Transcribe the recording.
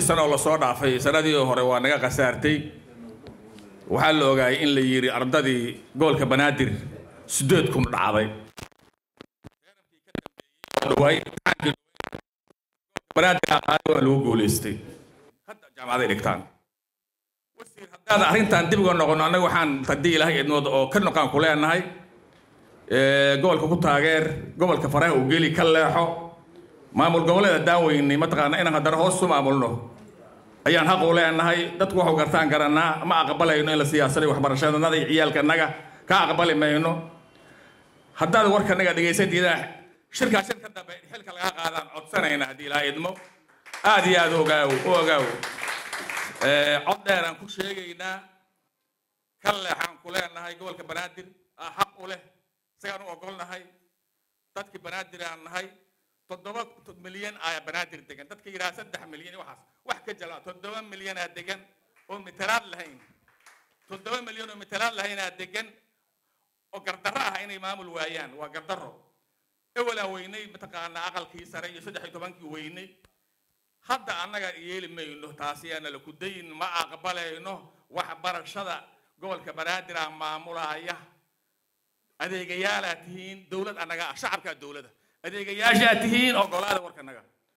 Sano oo lasoo dhaafay, sanadii hore waa naga khasaartay. Waxaa la ogaayay in la yidhi ardadii gobolka Banaadir 8,000 dhacday. Banaadir waa lagu guulaystay, hadda jaamacaday dhigtaan. Wasiir, haddaad arrintan dib uga noqono, annaga waxaan haddii Ilaahay idmooda oo ka noqaan ku leenahay, gobolka ku taageer, gobolka faraha u geli, ka leexo maamul goboleed. Haddaan weynay mataqaana inaan haddana hoos u maamulno ayaan xaq u leenahay. Dadku waxu gartaan garanaa. Ma aqbalayno in la siyaasaday waxbarashadanada iyo ciyaalkanaga, ka aqbali mayno. Haddaad warkanaga dhegaysan diidaa, shirkaa shir ka dambe xilka laga qaadaan codsanayna haddii Ilaahay idmo. Aad iyo aad ogaaw u ogaaw, cod dheeraan ku sheegaynaa, ka leexaan ku leenahay. Gobolka Banaadir aa xaq u leh, isagaan u ogolnahay. Dadkii Banaadir aan nahay, 7 milyan ayaa Banaadir degan. Dadka yidhaha 3 milyan, waxaas wax ka jala. 7 milyanaa degan oo mitalaad lahayn, 7 milyan oo mitalaad lahaynaa degan oo gardarro ah inay maamul waayaan waa gardarro. Ewelaan weynay mataqaanaa aqalkii sare iyo 13-kii weynay, hadda annaga yeeli mayno taasi, yaana la ku dayin, ma aqbalayno. Waxbarashada gobolka Banaadir aa maamulaaya. Adeegayaalaa tihiin, dowlad annaga ah, shacabkaa dowladda, adeegayaashaa tihiin, ogolaada warkanaga.